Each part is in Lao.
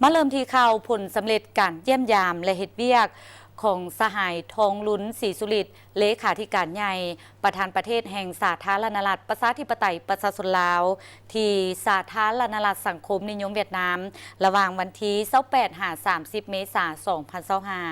ມາເລີ່ມທີ່ຂ່າວຜົນສຳເລັດການຢ້ຽມຢາມ ແລະ ເຮັດວຽກຂອງສະຫາຍ ທອງລຸນ ສີສຸລິດ ເລຂາທິການໃຫຍ່ ປະທານປະເທດແຫ່ງສາທາລະນະລັດ ປະຊາທິປະໄຕ ປະຊາຊົນລາວ ທີ່ສາທາລະນະລັດສັງຄົມນິຍົມຫວຽດນາມ ລະຫວ່າງວັນທີຊາວແປດ ຫາ ສາມສິບ ເມສາ ສອງພັນຊາວຫ້າ.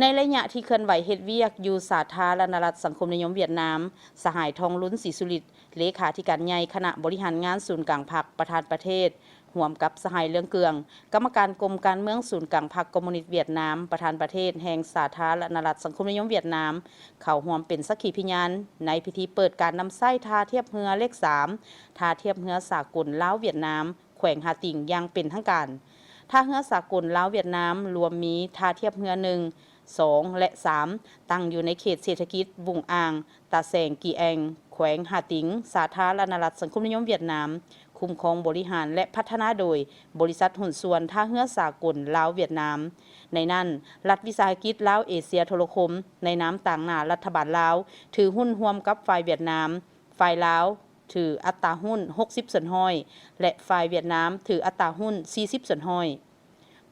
ໃນໄລຍະທີ່ເຄື່ອນໄຫວເຮັດວຽກຢູ່ສາທາລະນະລັດສັງຄົມນິຍົມຫວຽດນາມ, ສະຫາຍ ທອງລຸນ ສີສຸລິດ ເລຂາທິການໃຫຍ່ຄະນະບໍລິຫານງານສູນກາງພັກ ປະທານປະເທດ, ຮ່ວມກັບສະຫາຍ ເລື່ອງເກືອງ ກຳມະການກົມການເມືອງສູນກາງພັກຄອມມູນິດຫວຽດນາມ ປະທານປະເທດແຫ່ງສາທາລະນະລັດສັງຄົມນິຍົມຫວຽດນາມ ເຂົ້າຮ່ວມເປັນສັກຂີພິຍານໃນພິທີເປີດການນຳໃຊ້ທ່າທຽບເຮືອເລກສາມ ທ່າທຽບເຮືອສາກົນລາວ-ຫວຽດນາມ ແຂວງຫາຕິງຢ່າງເປັນທາງການ. ທ່າເຮືອສາກົນລາວຫວຽດນາມລວມມີທ່າທຽບເຮືອໜຶ່ງ, ສອງ ແລະ ສາມ ຕັ້ງຢູ່ໃນເຂດເສດຖະກິດວຸງອ່າງ ຕາແສງກີແອງ ແຂວງຫາຕິງ ສາທາລະນະລັດສັງຄົມນິຍົມຫວຽດນາມ, ຄຸ້ມຄອງບໍລິຫານ ແລະ ພັດທະນາໂດຍບໍລິສັດຫຸ້ນສ່ວນທ່າເຮືອສາກົນລາວຫວຽດນາມ. ໃນນັ້ນ, ລັດວິສາຫະກິດລາວເອເຊຍໂທລະຄົມ ໃນນາມຕາງໜ້າລັດຖະບານລາວ ຖືຫຸ້ນຮ່ວມກັບຝ່າຍຫວຽດນາມ, ຝ່າຍລາວຖືອັດຕາຫຸ້ນຫົກສິບສ່ວນຮ້ອຍ ແລະ ຝ່າຍຫວຽດນາມຖືອັດຕາຫຸ້ນສີ່ສິບສ່ວນຮ້ອຍ.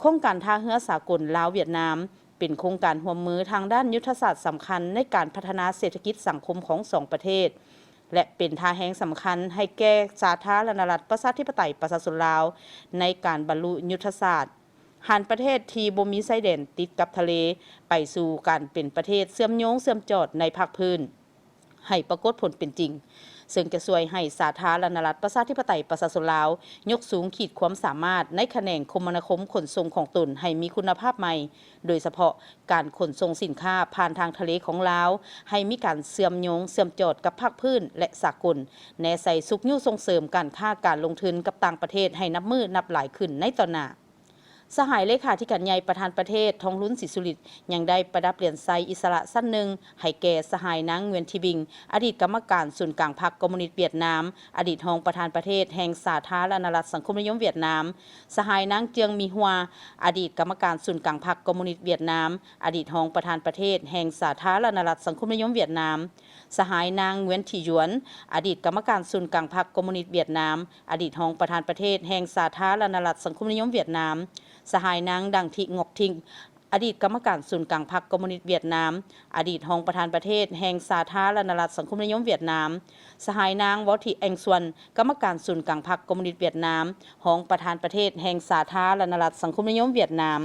ໂຄງການທ່າເຮືອສາກົນລາວຫວຽດນາມ ເປັນໂຄງການຮ່ວມມືທາງດ້ານຍຸດທະສາດສຳຄັນໃນການພັດທະນາເສດຖະກິດສັງຄົມຂອງສອງປະເທດ ແລະ ເປັນທ່າແຮງສຳຄັນໃຫ້ແກ່ສາທາລະນະລັດປະຊາທິປະໄຕປະຊາຊົນລາວ ໃນການບັນລຸຍຸດທະສາດ ຫັນປະເທດທີ່ບໍ່ມີຊາຍແດນຕິດກັບທະເລ ໄປສູ່ການເປັນປະເທດເຊື່ອມໂຍງເຊື່ອມຈອດໃນພາກພື້ນ ໃຫ້ປາກົດຜົນເປັນຈິງ, ເຊິ່ງຈະຊ່ວຍໃຫ້ສາທາລະນະລັດປະຊາທິປະໄຕປະຊາຊົນລາວ ຍົກສູງຂີດຄວາມສາມາດໃນຂະແໜງຄົມມະນາຄົມຂົນສົ່ງຂອງຕົນໃຫ້ມີຄຸນນະພາບໃໝ່, ໂດຍສະເພາະການຂົນສົ່ງສິນຄ້າຜ່ານທາງທະເລຂອງລາວ ໃຫ້ມີການເຊື່ອມໂຍງເຊື່ອມຈອດກັບພາກພື້ນ ແລະ ສາກົນ, ແນໃສ່ຊຸກຍູ້ສົ່ງເສີມການຄ້າການລົງທຶນກັບຕ່າງປະເທດໃຫ້ນັບມື້ນັບຫຼາຍຂຶ້ນໃນຕໍ່ໜ້າ. ສະຫາຍເລຂາທິການໃຫຍ່ປະທານປະເທດ ທອງລຸນ ສີສຸລິດ ຍັງໄດ້ປະດັບຫຼຽນໄຊອິດສະຫຼະຊັ້ນໜຶ່ງໃຫ້ແກ່ສະຫາຍນາງ ງວຽນ ທີບິງ ອະດີດກຳມະການສູນກາງພັກຄອມມູນິດຫວຽດນາມ, ອະດີດຮອງປະທານປະເທດແຫ່ງສາທາລະນະລັດສັງຄົມນິຍົມຫວຽດນາມ, ສະຫາຍນາງ ເຈືອງ ມີຮົວ ອະດີດກຳມະການສູນກາງພັກຄອມມູນິດຫວຽດນາມ, ອະດີດຮອງປະທານປະເທດແຫ່ງສາທາລະນະລັດສັງຄົມນິຍົມຫວຽດນາມ, ສະຫາຍນາງ ງວຽນ ທີຢວນ ອະດີດກຳມະການສູນກາງພັກຄອມມູນິດຫວຽດນາມ, ອະດີດຮອງປະທານປະເທດແຫ່ງສາທາລະນະລັດສັງຄົມນິຍົມຫວຽດນາມ, ສະຫາຍນາງ ດັງ ທິ ງອກ ທິງ ອະດີດກຳມະການສູນກາງພັກຄອມມູນິດຫວຽດນາມ, ອະດີດຮອງປະທານປະເທດແຫ່ງສາທາລະນະລັດສັງຄົມນິຍົມຫວຽດນາມ, ສະຫາຍນາງ ວໍ ທີ ແອງຊວນ ກຳມະການສູນກາງພັກຄອມມູນິດຫວຽດນາມ, ຮອງປະທານປະເທດແຫ່ງສາທາລະນະລັດສັງຄົມນິຍົມຫວຽດນາມ,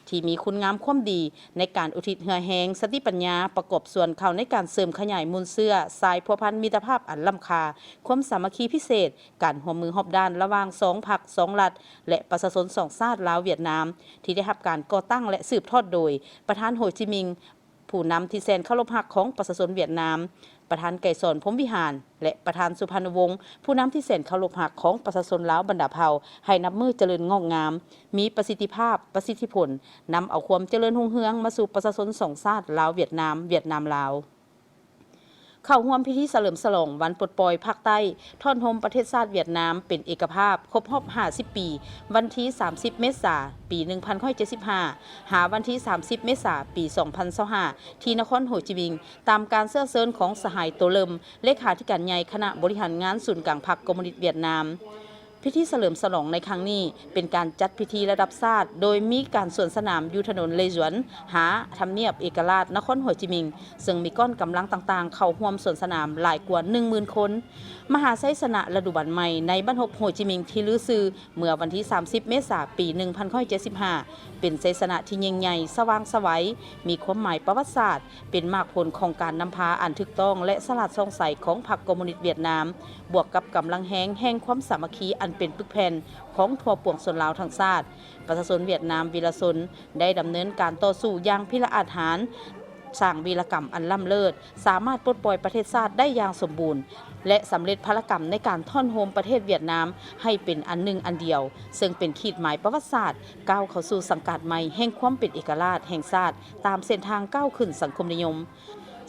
ທີ່ມີຄຸນງາມຄວາມດີໃນການອຸທິດເຫື່ອແຮງ, ສະຕິປັນຍາ, ປະກອບສ່ວນເຂົ້າໃນການເສີມຂະຫຍາຍມູນເຊື້ອສາຍພົວພັນມິດຕະພາບອັນລ້ຳຄ່າ, ຄວາມສາມັກຄີພິເສດ, ການຮ່ວມມືຮອບດ້ານລະຫວ່າງສອງພັກສອງລັດ ແລະ ປະຊາຊົນສອງຊາດລາວ-ຫວຽດນາມ ທີ່ໄດ້ຮັບການກໍ່ຕັ້ງ ແລະ ສືບທອດໂດຍປະທານ ໂຮຈິມິງ, ຜູ້ນຳທີ່ແສນເຄົາລົບຮັກຂອງປະຊາຊົນຫວຽດນາມ, ປະທານໄກສອນ ພົມວິຫານ ແລະ ປະທານສຸພານຸວົງ, ຜູ້ນຳທີ່ແສນເຄົາລົບຮັກຂອງປະຊາຊົນລາວບັນດາເຜົ່າ ໃຫ້ນັບມື້ຈະເລີນງອກງາມ, ມີປະສິດທິພາບ, ປະສິດທິຜົນ, ນຳເອົາຄວາມຈະເລີນຮຸ່ງເຮືອງມາສູ່ປະຊາຊົນສອງຊາດລາວ-ຫວຽດນາມ, ຫວຽດນາມ-ລາວ. ເຂົ້າຮ່ວມພິທີສະເຫຼີມສະຫຼອງວັນປົດປ່ອຍພາກໃຕ້ ທ້ອນໂຮມປະເທດຊາດຫວຽດນາມເປັນເອກະພາບຄົບຮອບຫ້າສິບປີ ວັນທີສາມສິບ ເມສາ ປີໜຶ່ງພັນເກົ້າຮ້ອຍເຈັດສິບຫ້າ ຫາວັນທີສາມສິບ ເມສາ ປີສອງພັນຊາວຫ້າ ທີ່ນະຄອນໂຮຈິມິງ ຕາມການເຊື້ອເຊີນຂອງສະຫາຍ ໂຕເລີມ ເລຂາທິການໃຫຍ່ຄະນະບໍລິຫານງານສູນກາງພັກຄອມມູນິດຫວຽດນາມ. ພິທີສະເຫຼີມສະຫຼອງໃນຄັ້ງນີ້ ເປັນການຈັດພິທີລະດັບຊາດ ໂດຍມີການສວນສະໜາມຢູ່ຖະໜົນເລຢວນ ຫາທຳນຽບເອກະລາດນະຄອນໂຮຈິມິງ, ເຊິ່ງມີກ້ອນກຳລັງຕ່າງໆເຂົ້າຮ່ວມສວນສະໜາມຫຼາຍກວ່າໜຶ່ງໝື່ນຄົນ. ມະຫາໄຊຊະນະລະດູບັນໃໝ່ໃນບັນທົບໂຮຈິມິງທີ່ລືຊື່ ເມື່ອວັນທີສາມສິບ ເມສາ ປີໜຶ່ງພັນເກົ້າຮ້ອຍເຈັດສິບຫ້າ ເປັນໄຊຊະນະທີ່ຍິ່ງໃຫຍ່, ສະຫວ່າງໄສໄຫວ, ມີຄວາມໝາຍປະຫວັດສາດ, ເປັນໝາກຜົນຂອງການນຳພາອັນຖືກຕ້ອງ ແລະ ສະຫຼາດສ່ອງໃສຂອງພັກຄອມມູນິດຫວຽດນາມ, ບວກກັບກຳລັງແຮງແຫ່ງຄວາມສາມັກຄີອັນເປັນປຶກແຜ່ນຂອງທົ່ວປວງຊົນລາວທັງຊາດ, ປະຊາຊົນຫວຽດນາມວິລະຊົນ ໄດ້ດຳເນີນການຕໍ່ສູ້ຢ່າງພິລະອາດຫານ, ສ້າງວີລະກຳອັນລ້ຳເລີດ, ສາມາດປົດປ່ອຍປະເທດຊາດໄດ້ຢ່າງສົມບູນ ແລະ ສຳເລັດພາລະກຳໃນການທ້ອນໂຮມປະເທດຫວຽດນາມໃຫ້ເປັນອັນໜຶ່ງອັນດຽວ, ເຊິ່ງເປັນຂີດໝາຍປະຫວັດສາດ ກ້າວເຂົ້າສູ່ສັງກາດໃໝ່ແຫ່ງຄວາມເປັນເອກະລາດແຫ່ງຊາດ ຕາມເສັ້ນທາງກ້າວຂຶ້ນສັງຄົມນິຍົມ.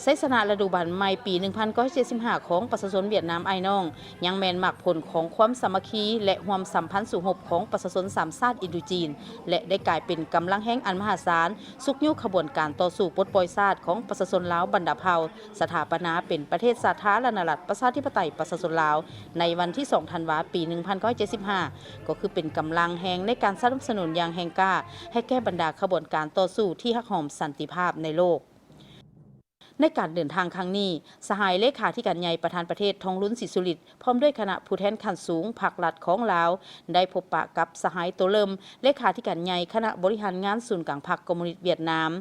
ໄຊຊະນະລະດູບານໃໝ່ປີໜຶ່ງພັນເກົ້າຮ້ອຍເຈັດສິບຫ້າຂອງປະຊາຊົນຫວຽດນາມອ້າຍນ້ອງ ຍັງແມ່ນໝາກຜົນຂອງຄວາມສາມັກຄີ ແລະ ຮ່ວມສຳພັນສູ້ຮົບຂອງປະຊາຊົນສາມຊາດອິນໂດຈີນ ແລະ ໄດ້ກາຍເປັນກຳລັງແຮງອັນມະຫາສານ ຊຸກຍູ້ຂະບວນການຕໍ່ສູ້ປົດປ່ອຍຊາດຂອງປະຊາຊົນລາວບັນດາເຜົ່າ ສະຖາປະນາເປັນປະເທດສາທາລະນະລັດ ປະຊາທິປະໄຕ ປະຊາຊົນລາວ ໃນວັນທີສອງທັນວາ ປີໜຶ່ງພັນເກົ້າຮ້ອຍເຈັດສິບຫ້າ ກໍຄືເປັນກຳລັງແຮງໃນການສະໜັບສະໜູນຢ່າງແຮງກ້າ ໃຫ້ແກ່ບັນດາຂະບວນການຕໍ່ສູ້ທີ່ຮັກຫອມສັນຕິພາບໃນໂລກ. ໃນການເດີນທາງຄັ້ງນີ້, ສະຫາຍເລຂາທິການໃຫຍ່ປະທານປະເທດ ທອງລຸນ ສີສຸລິດ ພ້ອມດ້ວຍຄະນະຜູ້ແທນຂັ້ນສູງພັກລັດຂອງລາວ ໄດ້ພົບປະກັບສະຫາຍ ໂຕເລີມ ເລຂາທິການໃຫຍ່ຄະນະບໍລິຫານງານສູນກາງພັກຄອມມູນິດຫວຽດນາມ,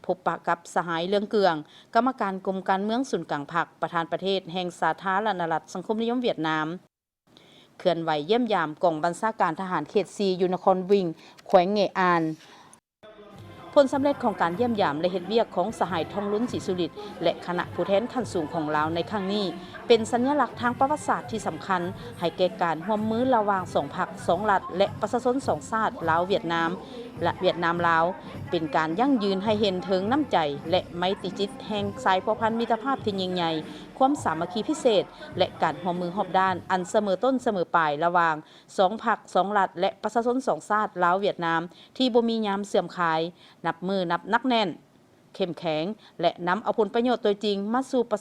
ພົບປະກັບສະຫາຍ ເລື່ອງເກືອງ ກຳມະການກົມການເມືອງສູນກາງພັກ ປະທານປະເທດແຫ່ງສາທາລະນະລັດສັງຄົມນິຍົມຫວຽດນາມ, ເຄື່ອນໄຫວຢ້ຽມຢາມກອງບັນຊາການທະຫານເຂດສີ່ ຢູ່ນະຄອນວິງ ແຂວງເງອານ. ຜົນສຳເລັດຂອງການຢ້ຽມຢາມ ແລະ ເຮັດວຽກຂອງສະຫາຍ ທອງລຸນ ສີສຸລິດ ແລະ ຄະນະຜູ້ແທນຂັ້ນສູງຂອງລາວໃນຄັ້ງນີ້ ເປັນສັນຍະລັກທາງປະຫວັດສາດທີ່ສຳຄັນ ໃຫ້ແກ່ການຮ່ວມມືລະຫວ່າງສອງພັກສອງລັດ ແລະ ປະຊາຊົນສອງຊາດ ລາວ-ຫວຽດນາມ ແລະ ຫວຽດນາມ-ລາວ ເປັນການຢັ້ງຢືນໃຫ້ເຫັນເຖິງນ້ຳໃຈ ແລະ ໄມຕີຈິດແຫ່ງສາຍພົວພັນມິດຕະພາບທີ່ຍິ່ງໃຫຍ່, ຄວາມສາມັກຄີພິເສດ ແລະ ການຮ່ວມມືຮອບດ້ານອັນສະເໝີຕົ້ນສະເໝີປາຍລະຫວ່າງສອງພັກສອງລັດ ແລະ ປະຊາຊົນສອງຊາດ ລາວ-ຫວຽດນາມ ທີ່ບໍ່ມີຍາມເສື່ອມຄາຍ, ນັບມື້ນັບໜັກແໜ້ນ, ເຂັ້ມແຂງ ແລະ ນຳເອົາຜົນປະໂຫຍດໂດຍຈິງມາສູ່ປະຊາ